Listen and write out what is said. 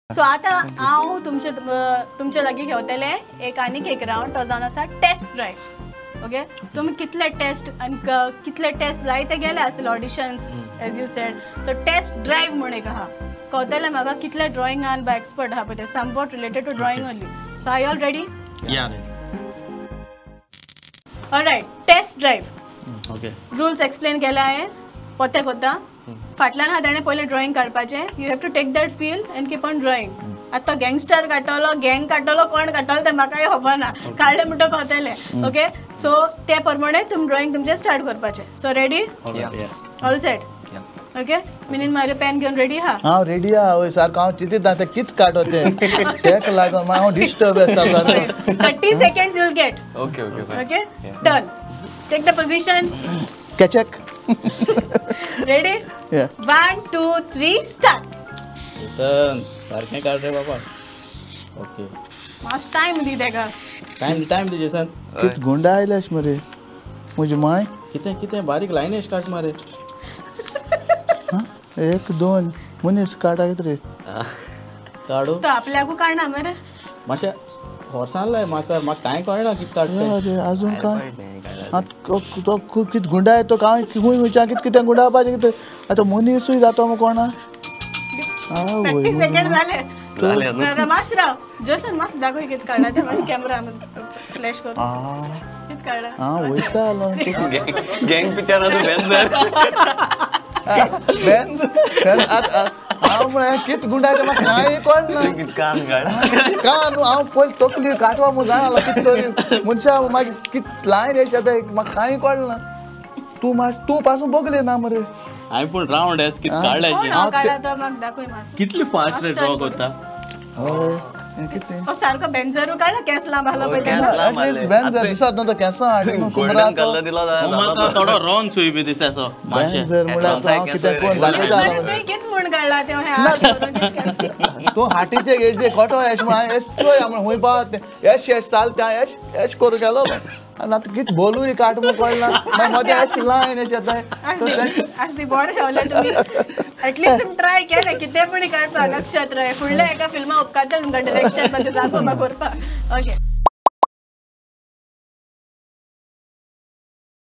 So आतां हांव तुमचे तुमचे लागीं घेवतलें एक आनीक एक रावंड, तो जावन आसा टेस्ट ड्रायव्ह. ओके, तुमी कितले टेस्ट आनी कितले टेस्ट जायते गेले आसतले auditions as you said. So test drive म्हूण एक आहा, कळतलें म्हाका कितले ड्रॉइंगान बा एक्सपर्ट आहा पळय ते, somewhat related to drawing only. So are you all ready? Yeah. Alright, test drive. Okay, rules explain केले हांवें, पोते कोत्ता फाटल्यान आहा ताणें पयलें ड्रॉइंग काडपाचें. You have to take that feel and keep on drawing. आतां तो गँगस्टर काडटलो, गँग काडटलो, कोण काडटलो तें म्हाकाय खबर ना, काडलें म्हणटकच कळटलें. ओके, सो ते प्रमाणे तुमी ड्रॉइंग तुमचें स्टार्ट करपाचें. So ready? All set? Okay, मिनीन मागीर पेन घेवन रेडी आहा? हांव रेडी आहा. हय सारको हांव चिंतिता तें कितें काडटा तें, तेका लागून मागीर हांव डिस्टर्ब आसता सारको. 30 seconds you'll get. Okay okay okay, done. Take the position. कॅचेक. Ready? 1 2 3 start. Jason सारकें काड रे बाबा. ओके, मातसो टायम दी तेका. टायम टायम दी जेसन. कित गुंडा आयल्याश मरे म्हजी माय. कितें कितें बारीक लायनेश काट मरे. एक दोन मनीस काडा कितें रे काडू तो आपल्याकू काडना मरे. मातशें हॉर्सान लाय म्हाका, म्हाका कांय कळना कितें काडटा. अरे अजून काय तो कितें गुंडा तो काय खूंय खंयच्या कितें कितें गुंडावपाचें कितें आतां मनीसूय जातो मग कोणा. 30 सेकंड जाले. मातशें राव जेसन, मातशें दाखय कितें काडला तें, मातशें कॅमेरा फ्लॅश कर कितें काडला. आं वयता गँग पिक्चराचो बेंजर बेंज. हांव म्हळ्यार कितें गुंडायता म्हाका कांय कळना. कान काड कान हांव पयलीं तकली काटवा म्हूण जाणा कितें तरी मनशां मागीर कितें लायन येश येता म्हाका कांय कळना. तूं मातशें तूं पासून बगले ना मरे. हांवें पूण रावंड एस कितें काडलें, कितली फास्ट रे ड्रॉ करता. हय कितें तो सारको बेंजरू काडला, केंस लांब आसलो पळय तेन्ना. एटलीस्ट बेंजर दिसत न्हू तो केंसां गोल्डन कलर दिलो म्हाका, थोडो रॉंग सुय बी दिसता असो. बेंजर म्हळ्यार हांव कितें कोण दाखयता. तुवें कितें म्हूण काडला तें हें? तूं हाटीचे हेजे कोटो एश म्हण एश चोय म्हण खूंय पावत तें एश एश चालता एश एश करूं गेलो आनी आतां कितें बोलूय काट म्हूण कळना. मागीर मदें एश लायन एश येता. आसली बरें खेवलें तुमी, एटलिस्ट तुमी ट्राय केलें कितें पूण काडपाक. नक्षत्र फुडल्या एका फिल्मा उपकारतलें तुमकां डिरेक्शन मागीर दाखोवपाक करपाक. ओके.